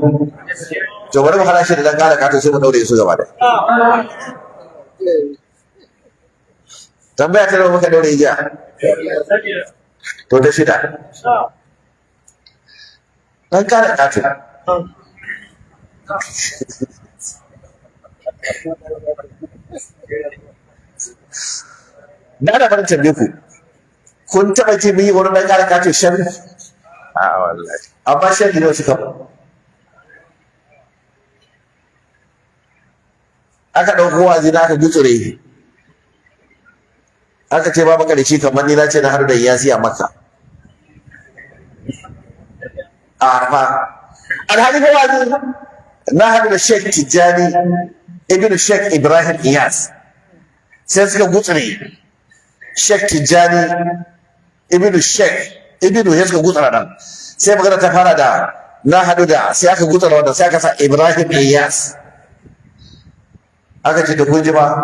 To bari mu hada shi da dan kara kato, sai mu daure su gaba da tambaya ta nawa muka daure jiya? To, ta shida. Dan kara kato, da ana farin tambaye ku, kun taɓa ji mun yi wani dan kara kato sharri? A'a wallahi. Amma sharri ne suka aka ɗauko wazi na aka gutsure, aka ce ba makarici kamar ni na ce na haɗu da Iyasi a Makka a Arfa, alhali ko wazi na haɗu da Sheikh Tijjani ibn Sheikh Ibrahim Iyas, sai suka gutsure Sheikh Tijjani ibn Sheikh ibn, sai suka gutsura nan, sai magana ta fara da na haɗu da, sai aka gutsura wannan, sai aka sa Ibrahim Iyas. Aka ce da kun ji ba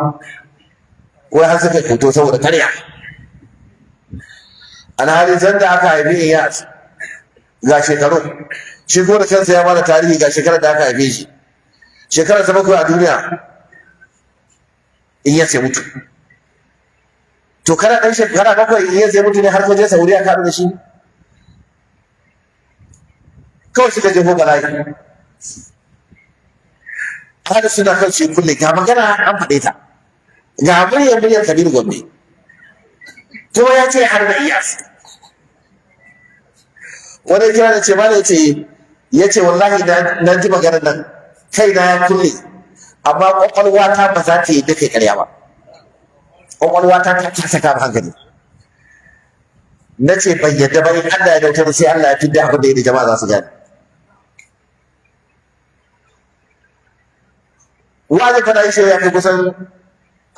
wai har suka fito saboda karya. Alhali san da aka haifi Iyas ga shekaru, shi ko da kansa ya bada tarihi, ga shekarar da aka haife shi, shekarar sa 7 a duniya Iyas ya mutu. To kana dan shekara 7 Iyas ya mutu ne har ka je Saudiya ka haɗu da shi? Kawai suka jefo bala'i hada suna kan su kulle. Ga magana an faɗe ta, ga muryar Kabiru Gombe, kuma ya ce har da Iyas. Wani kira da ce ma da ya ce wallahi na ji maganar nan, kai na ya kulle, amma kwakwalwa ta ba za ta yi kai karya ba, kwakwalwa ta ta kasa kama hankali. Na ce ban yadda ba, in Allah ya dautar sai Allah ya fidda abin da ya da jama'a za su gane. Wa'azin fana yi ya kai kusan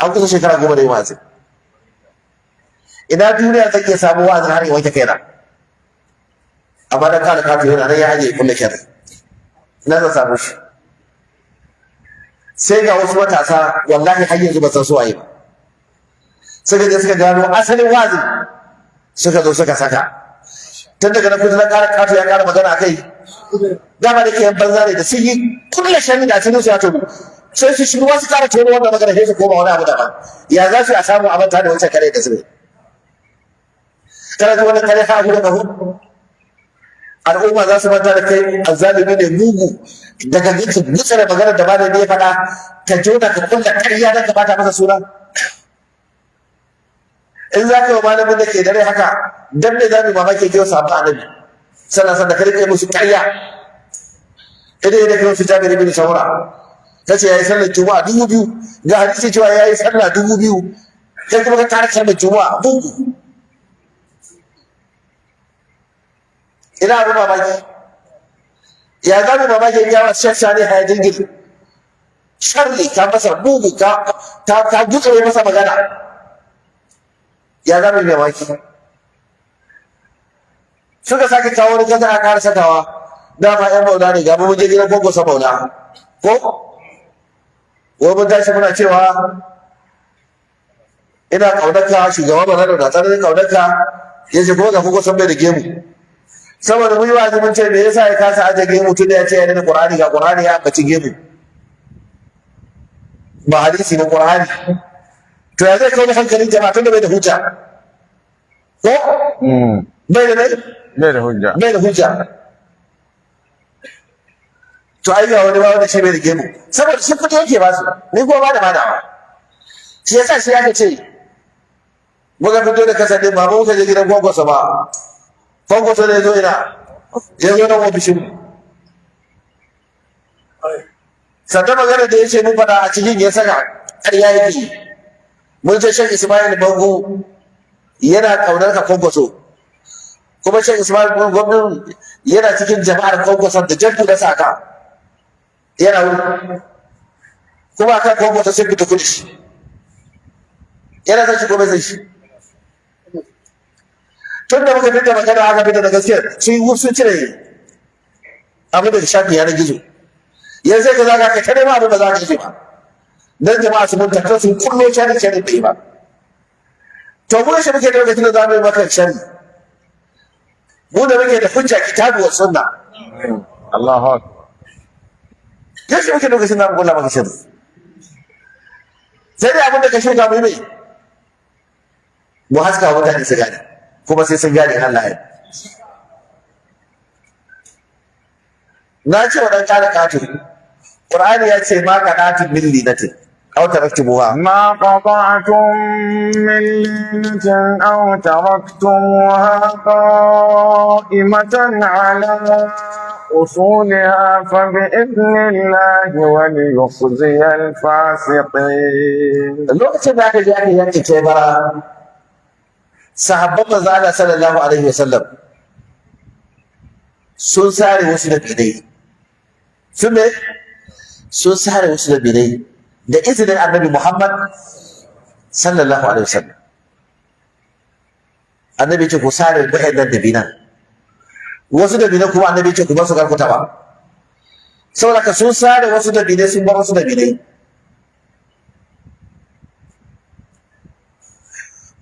an kusa shekara 10 da yin wa'azin. Ina duniya zan iya samu wa'azin har in wanke kaina? Amma dan kada kafin yana nan ya ajiye kulle sharri, ina zan samu shi? Sai ga wasu matasa, wallahi har yanzu ba san su waye ba, suka je suka gano asalin wa'azin, suka zo suka saka. Tun daga nan kusa kara kato ya kara magana akai. Dama da ke yan banza ne, da sun yi kulle sharri da asirin su ya tono, sai su shigo wasu kara tono wannan magana, sai su koma wani abu daban. Ya za su a samu a manta da wancan kare da su ne? Kana ji wannan kare ha gurin kahu, al'umma za su manta da kai azzalimi ne mugu, daga gitsu gutsare maganar da malami ya faɗa, ka jona ka kulla ƙarya don ka bata masa suna. In za ka yi wa malamin da ke dare haka, dan me za mu mamaki ke wasu annabi sannan sannan ka rike musu ƙarya idan da kai wasu Jabir ibn Samura, ta ce ya yi sallar Juma'a 2000, ga hadisi cewa ya yi sallah 2000, kai kuma ka tara sallar Juma'a bugu. Ina abu mamaki? Ya za mu mamaki in yawa shasha ne haya jingiri sharri, ka masa bugu, ka gutsure masa magana, ya za mu mamaki? Suka sake kawo wani kasa a kara sakawa. Dama yan maula ne, ga mu je gidan kwankwasa maula ko wai mun tashi muna cewa ina ƙaunarka shugaba, ba na da tsananin ƙaunarka. Ya ce kuma ga kuka san bai da gemu, saboda mun yi wa'azi mun ce me yasa ya kasa aje gemu, tun da ya ce ya da Qur'ani, ga Qur'ani ya ambaci gemu, ba hadisi ba, Qur'ani. To ya zai kawo hankalin jama'a tun da bai da hujja? Ko bai da mai? Bai da hujja. Bai da hujja. To ai ga wani ba wanda shi bai da gemu, saboda shi kuɗi yake ba su, ni kuma ba da badawa. Shi yasa shi aka ce muka fito da kasa din ba muka je gidan Kwankwaso ba. Kwankwaso ne zo ina ya zo nan ofishin. Sannan magana da ya ce mun faɗa a cikin ya saka, ƙarya yake. Mun ce Shan Ismail Bango yana ƙaunar ka Kwankwaso, kuma Shan Ismail Bango yana cikin jama'ar Kwankwason da jan da saka yana wuri, kuma akan Kwankwaso sai fita kudi shi yana san shi ko bai san shi. Tun da muka fita magana aka fita da gaskiya, sun yi sun cire abin da shafi yanar gizo. Yanzu ka zaga ka tare ma abin da za ka yi ba, dan jama'a su mun tattara sun kullo shari shari bai ba. To mu shi muke da lokacin da za mu yi maka shari, mu da muke da hujja kitabu wa sunna. Allahu akbar. Yaushe muke lokacin da mu kulla maka sharri? Sai dai abin da ka shuka mai mu haska wa mutane su gane, kuma sai sun gane in Allah ya yarda. Na ce wa ɗan ƙara ƙato, Qur'ani ya ce ma qanatun min linatin aw taraktumuha. ما قطعتم من لينة أو تركتموها قائمة على أصولها فبإذن الله وليخزي الفاسقين. Lokacin da aka je aka yanke Khaibara, sahabban manzo Allah sallallahu alaihi wasallam sun sare wasu da bidai, sun me sun sare wasu da bidai da izinin Annabi Muhammad sallallahu alaihi wasallam. Annabi ya ce ku sare waɗannan dabinan, wasu dabinan kuma Annabi ya ce ku bar su, kar ku taɓa. Saboda ka sun sare wasu dabinai, sun bar wasu dabinai.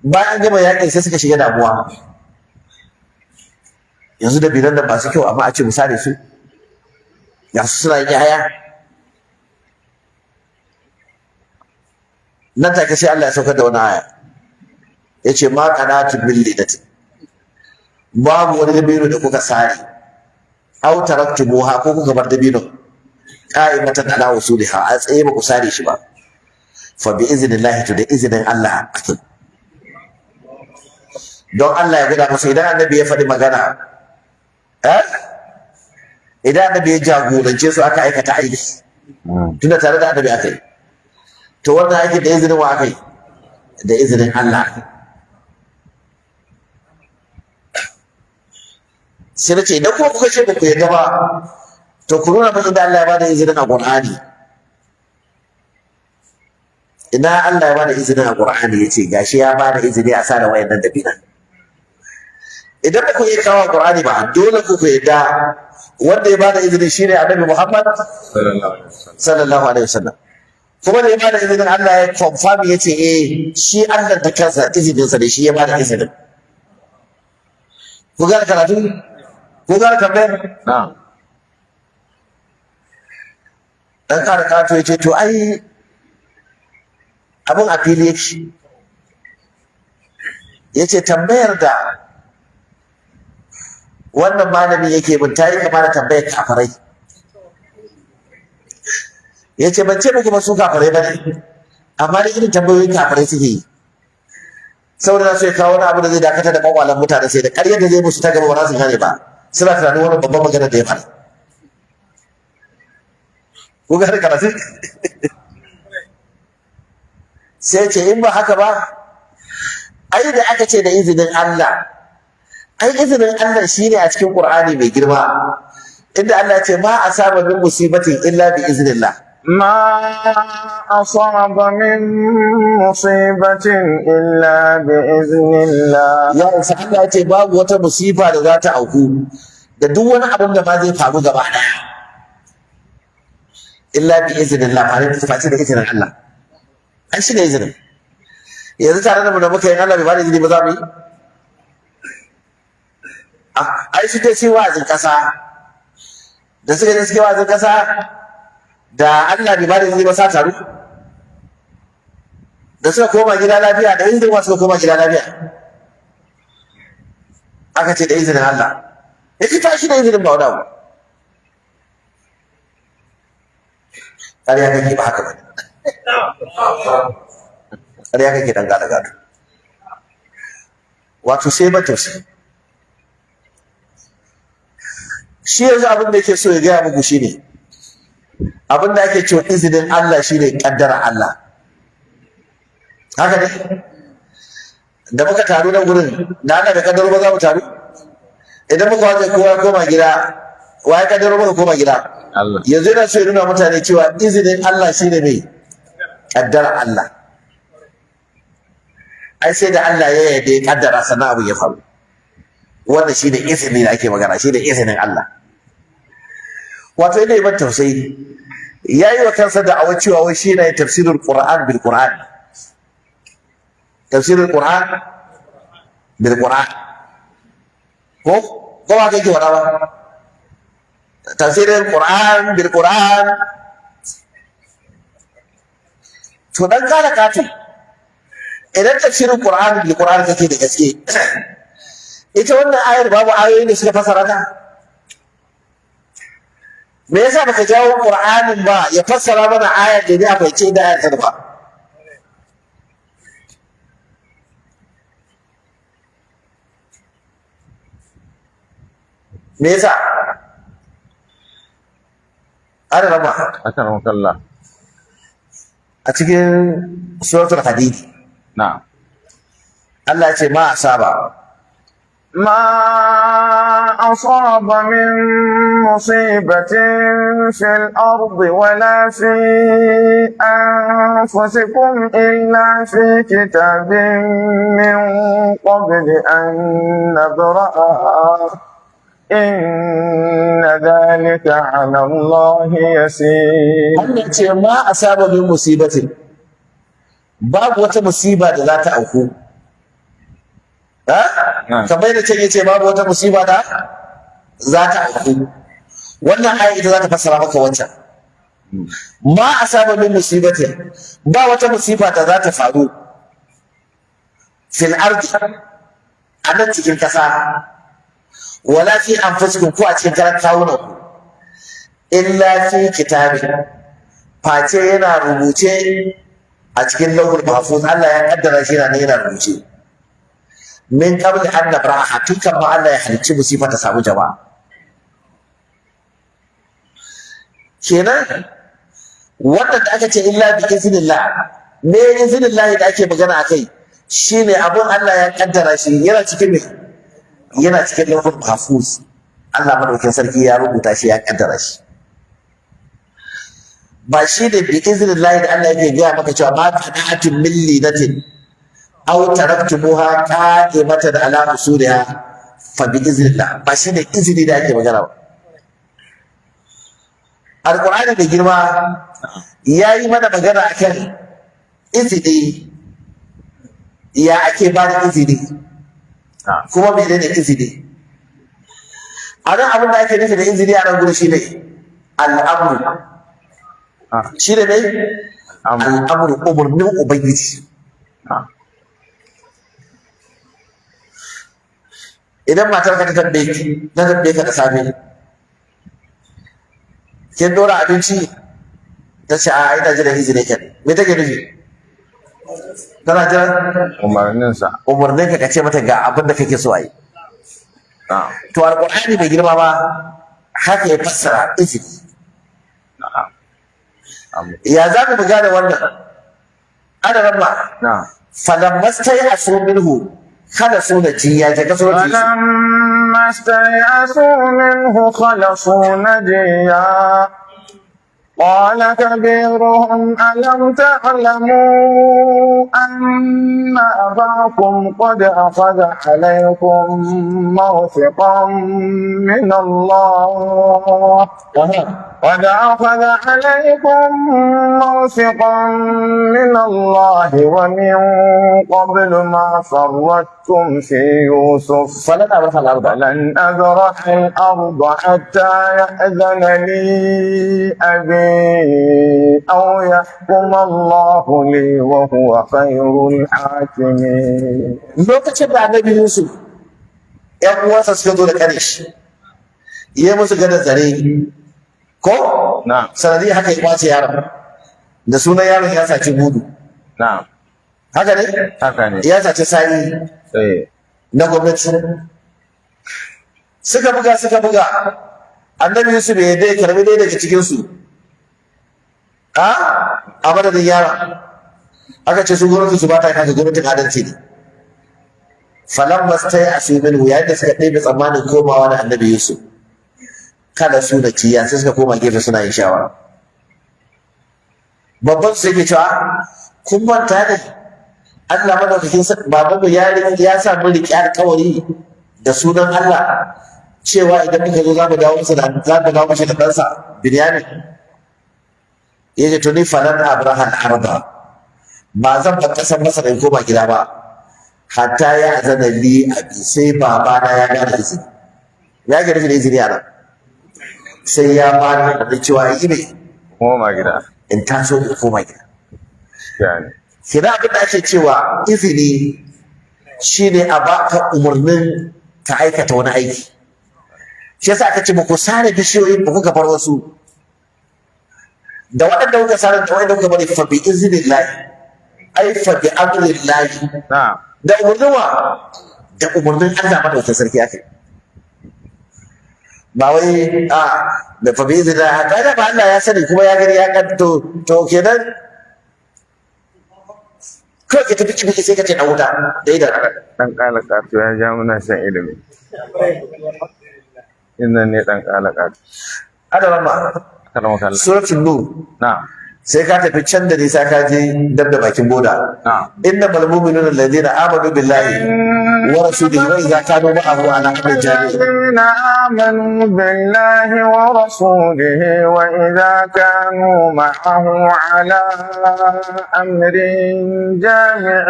Bayan an gama yakin, sai suka shiga damuwa. Yanzu dabinan nan masu kyau, amma a ce mu sare su, ga su suna yin haya. Nan take sai Allah ya saukar da wani aya, ya ce ma qanatu min lidatin, babu wani dabino da kuka sare, aw taraktumuha, ko kuka bar dabino, qa'imatan ala usuliha, a tsaye ba ku sare shi ba, fa bi iznillahi, to da izinin Allah. Don Allah ya gwada masa, idan Annabi ya faɗi magana, idan Annabi ya jagorance su aka aikata aiki, tunda tare da Annabi aka yi, to wannan aikin da izinin wa aka yi? Da izinin Allah. Sai na ce idan kuma kuka ce ba ku yarda ba, to ku nuna min inda Allah ya bada izinin a Qur'ani. Ina Allah ya bada izinin a Qur'ani, ya ce gashi ya bada izini a sa da wayannan dabina? Idan ba ku yi kawo Qur'ani ba, dole ku yarda wanda ya bada izini shine Annabi Muhammad sallallahu alaihi wasallam. Kuma da ya bada izinin, Allah ya confirm, ya ce eh, shi Allah da kansa izinin sa ne, shi ya bada izinin. Ku gane karatu? Ku gane tambayar? Na'am. Dan kara karatu ya ce to ai abin a fili yake. Ya ce tambayar da wannan malami yake bin ta yi kama da tambayar kafirai. Ya ce ban ce muku ba su kafirai ba ne, amma da irin tambayoyin kafirai suke yi, saboda za su iya kawo wani abu da zai dakatar da kwakwalan mutane, sai da ƙaryar da zai musu ta gaba ba za su gane ba, suna tunanin wani babban magana da ya faru. Ku gane karatu? Sai ce in ba haka ba, ai da aka ce da izinin Allah, ai izinin Allah shine a cikin Qur'ani mai girma, inda Allah ya ce ma asaba min musibatin illa bi iznillah. ما أصاب من مصيبة إلا بإذن الله. Ya isa. Allah ya ce babu wata musifa da za ta auku da duk wani abin da ma zai faru gaba ɗaya illa bi iznillah, face da izinin Allah. Ai shi ne izinin. Yanzu tare da mu da muka yi, Allah bai bada izini ba za mu yi? Ai su dai sai wa'azin kasa da suka je suke wa'azin kasa, da Allah bai bada izini ba sa taru? Da suka koma gida lafiya, da izinin wa suka koma gida lafiya? Aka ce da izinin Allah. Ya ce tashi da izinin ba wani abu. Ƙarya kake, ba haka ba ne. Ƙarya kake, dan gado gado. Wato sai ba tausayi. Shi yanzu abin da yake so ya gaya muku shine abin da ake cewa izinin Allah shine kaddara Allah. Haka ne? Da muka taru nan gurin, da ana da kaddaro ba za mu taru? Idan muka wace kowa ya koma gida, wa ya kaddaro muka koma gida? Allah. Yanzu yana so ya nuna mutane cewa izinin Allah shine mai kaddara Allah. Ai sai da Allah ya yarda ya kaddara sannan abu ya faru. Wannan shine izini da ake magana, shine izinin Allah. Wato ina yi ban tausayi, ya yi wa kansa da'awar cewa wai shi yana yin tafsirul Qur'an bil Qur'an, tafsirul Qur'an bil Qur'an. Ko ba kake wada ba? Tafsirul Qur'an bil Qur'an. To dan kara katin, idan tafsirin Qur'ani bil Qur'ani kake da gaske, ita wannan ayar babu ayoyin da suka fasara ta? Me yasa baka jawo Qur'anin ba ya fassara mana ayar da ne a fahimci inda ayar ta ba? Me yasa? Ana rama. Akramakallah. A cikin suratul Hadid. Na'am. Allah ya ce ma asaba ما أصاب من مصيبة في الأرض ولا في أنفسكم إلا في كتاب من قبل أن نبرأها إن ذلك على الله يسير. Allah ya ce ma asaba min musibatin, babu wata musiba da za ta auku, ha, kamar da can yace babu wata musiba da za ta auku. Wannan aya ita za ta fassara maka wancan. Ma asaba min musibatin, ba wata musiba da za ta faru fil ardi, a nan cikin kasa, wala fi anfusikum, ko a cikin karan kawunan ku, illa fi kitabin, face yana rubuce a cikin lauhul mahfuz. Allah ya kaddara shi yana nan yana rubuce, min qabl an nabraha, tun kan ma Allah ya halicci musifa ta samu jama'a. Kenan wannan da aka ce illa bi iznillah, me iznillah da ake magana akai shine abun Allah ya kaddara shi yana cikin me, yana cikin lauhul mahfuz. Allah madaukakin sarki ya rubuta shi, ya kaddara shi. Ba shi ne bi iznillah da Allah yake gaya maka cewa ma qana'atun min linatin aw taraktumuha qa'imatan ala usuliha fa bi iznillah. Ba shi ne izini da ake magana ba. Alqur'ani da girma ya yi mana magana akan izini, ya ake ba da izini, kuma menene izini. A nan abin da ake nufi da izini a nan gudu shi ne al'amru, shi ne ne al'amru, umarnin ubangiji. Idan matar ka ta tambaye ki, na tambaye ka da safe, kin dora abinci? Ta ce a ina jiran izini ka ne. Me take nufi? Tana jiran umarninsa. Umarnin ka, ka ce mata ga abin da kake so a yi. To alqur'ani mai girma ba haka ya fassara izini. Ya za mu gane wannan? Ana ramma. Na'am. Falamma stai'asu minhu khalasu najiya, je ka suratul Yusuf. فلما استيأسوا منه خلصوا نجيا، قال كبيرهم ألم تعلموا أن أباكم قد أخذ عليكم موثقا من الله قد أخذ عليكم موثقا من الله ومن قبل ما فرطتم في يوسف falan abraha al-arda فلن أبرح الأرض حتى يأذن لي أبي أو يحكم الله لي وهو خير الحاكمين. Lokacin da annabi Yusuf ƴan uwansa suka zo da kare shi, ya musu gadar zare ko نعم. sanadi haka ya kwace yaron da sunan yaron ya saci gudu. نعم. Haka ne? Haka ne. Ya saci sa'i na gwamnati. Suka buga, suka buga, annabi Yusuf ya dai karbi dai daga cikin su a madadin yaron. Aka ce su gwamnati su ba ta haka, gwamnatin adalci ne. Falamma stai'asu minhu, yayin da suka ɗebe tsammanin komawa da annabi Yusuf, kada su da ciya, sai suka koma gefe suna yin shawara. Babban su yake cewa kun manta ne Allah madaukakin babanmu ya sa mun riƙe alƙawari da sunan Allah cewa idan muka zo za mu dawo masa da za mu dawo masa da ɗansa Binyamin. Ya ce to ni falan abraha al-arda, ba zan bar ƙasar Masar in koma gida ba hatta ya azana li abi, sai babana ya bani izini. Ya ga nufi da izini a nan, sai ya bani da cewa yi ne Koma gida. In taso in koma gida. Gaskiya ne. Kina abin da ake cewa izini shine a baka umarnin ka aikata wani aiki. Shi yasa aka ce ba ku sare bishiyoyin ba, kuka bar wasu. Da waɗanda kuka sare da waɗanda kuka bari, fa bi iznillahi, ai fa bi amrillahi. Da umarnin wa? Da umarnin Allah madaukakin sarki aka yi. Ba wai a da fa bi iznillahi haka da ba. Allah ya sani kuma ya gani ya kan. To kenan kawai ka tafi ciki sai ka ce na wuta da idan. Dan kala ƙato ya ja muna shan ilimi. Innan ne dan kala ƙato. Ana rama. Karama kalla. Suratul Nur. Na'am. Sai ka tafi can da nisa, ka je dab da bakin boda. Innamal mu'minuna alladhina amanu billahi wa rasulihi wa idza kanu ma'ahu ala amrin jami'in. الذين آمنوا بالله ورسوله وإذا كانوا معه على أمر جامع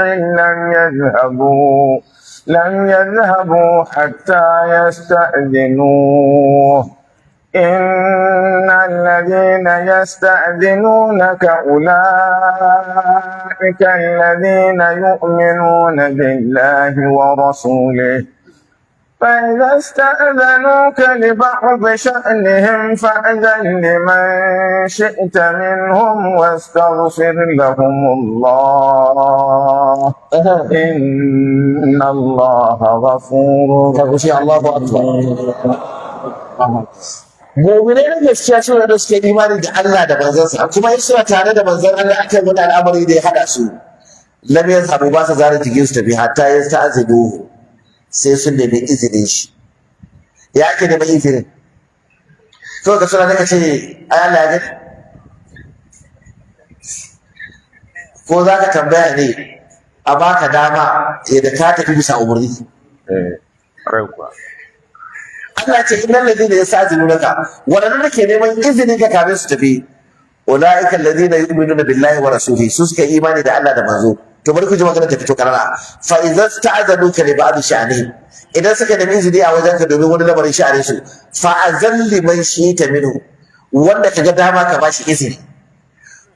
لم يذهبوا حتى يستأذنوه. إن الذين يستأذنونك أولئك الذين يؤمنون بالله ورسوله، فإذا استأذنوك لبعض شأنهم فأذن لمن شئت منهم واستغفر لهم الله، إن الله غفور Ka ce Allahu akbar. Mu'minai na gaskiya suna da suke imani da Allah da manzansa, kuma in suna tare da manzon Allah akan wani al'amari da ya hada su, lam yazhabu, ba sa zara jikin su tafi, hatta yasta'zinuhu, sai sun nemi izinin shi. Ya ake neman izinin? Kawai ka suna da ka ce ai Allah ya gani, ko za ka tambaya ne a baka dama yadda ka tafi bisa umarni? Eh, ƙwarai kuwa. Allah ce innal ladina yasta'zinunaka, waɗanda ke neman izinin ka kafin su tafi, ulaika alladhina yu'minuna billahi wa rasulihi, su suka yi imani da Allah da manzo. To bari ku ji magana ta fito karara. Fa idza sta'zanuka li ba'd sha'nihim, idan suka nemi izini a wajenka domin wani lamarin sha'anin su, fa azan liman shi'ta minhu, wanda kaga dama ka bashi izini.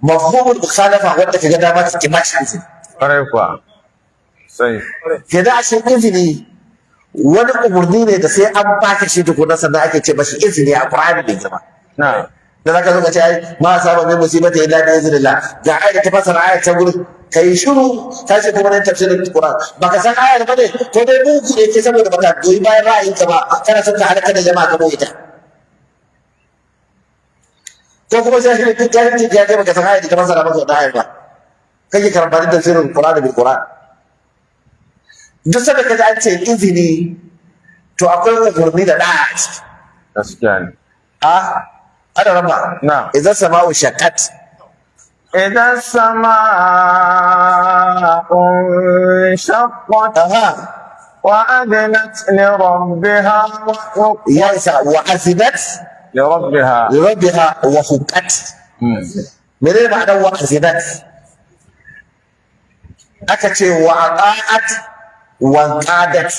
Mafhumul mukhalafa, wanda kaga dama ka ki bashi izini. Ƙwarai kuwa. Sai. Kenan ashe izini wani umarni ne da sai an baka shi tukuna sannan ake ce mashi izini a Qur'ani mai girma. Da zaka zo ka ce ai ma asaba min musibati illa bi iznillah, ga ayat ta fasara ayat ta gurin, kai shiru, ta ce kuma nan tafsirin Qur'an baka san ayar ba ne, ko dai mugu ne ke saboda baka goyi bayan ra'ayinka ba, kana son ka halaka da jama'a ka boye ta, ko kuma jahilin jahilin ya kai baka san ayar da ta fasara maka wannan ayar ba, kake karanta tafsirin Qur'an bil Qur'an. Duk sanda kaji an ce izini, to akwai umarni da da'a a ciki. Gaskiya ne. A ana rama. Na'am. Idan sama'u shaqqat. إذا السماء انشقت وأذنت لربها وحقت. Ya isa, wa azinat لربها. Rabbiha wa huqqat. Menene ma'anar wa azinat? Aka ce wa ata'at wa qadat.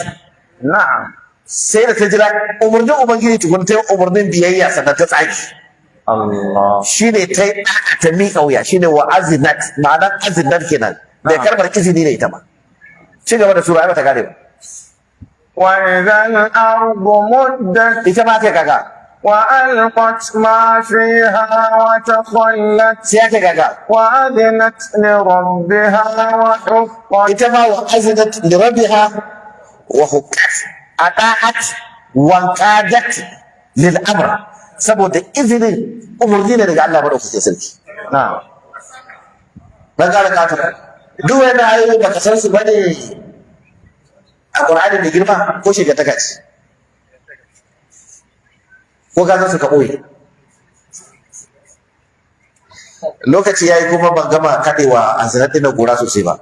Sai da ta jira umarnin ubangiji tukun ta yi umarnin biyayya, sannan ta tsaki. Allah. Shine ta yi da'a, ta miƙa wuya, shine wa azinat. Ma'anar azinat kenan da kalmar izini ne ita ma. Ci gaba da sura, ai bata gane ba. وإذا الأرض مدت. Ita ma kai kaga. وألقت ما فيها وتخلت. Sai aka gaga. وأذنت لربها وحقت. Ita ma wa azinat li rabbiha wa huqqat, ata'at wa qadat lil amr, saboda izinin umurni ne daga Allah madaukakin sarki. Dan kara kata, duk wani ayoyi baka san su bane a Qur'ani mai girma, ko shiga ta kaci, ko ka san su ka boye. Lokaci yayi kuma ban gama kadewa a sanar na gora sosai ba.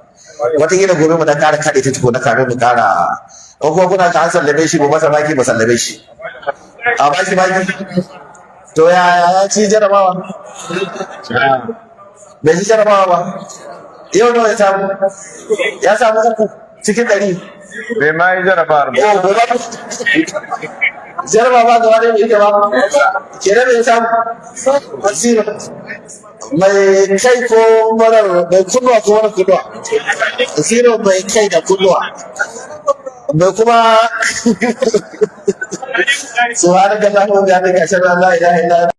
Wataƙila gobe mu dan ƙara kaɗe ta tukuna kamin mu ƙara. Ko kuma kuna ka an sallame shi, ba masa maki ba, sallame shi, a ba shi maki. To ya ci jarabawa? Bai ci jarabawa ba. Yau nawa ya samu? Ya samu 3 cikin 100. Bai ma yi jarabawar ba. Oh, bai ba jarabawa gaba ɗaya bai ita ba. Kenan bai samu zero. Mai kai ko marar, mai kunnuwa ko marar kunnuwa? Zero mai kai da kunnuwa, mai kuma. سبحانك اللهم وبحمدك، أشهد أن لا إله إلا أنت.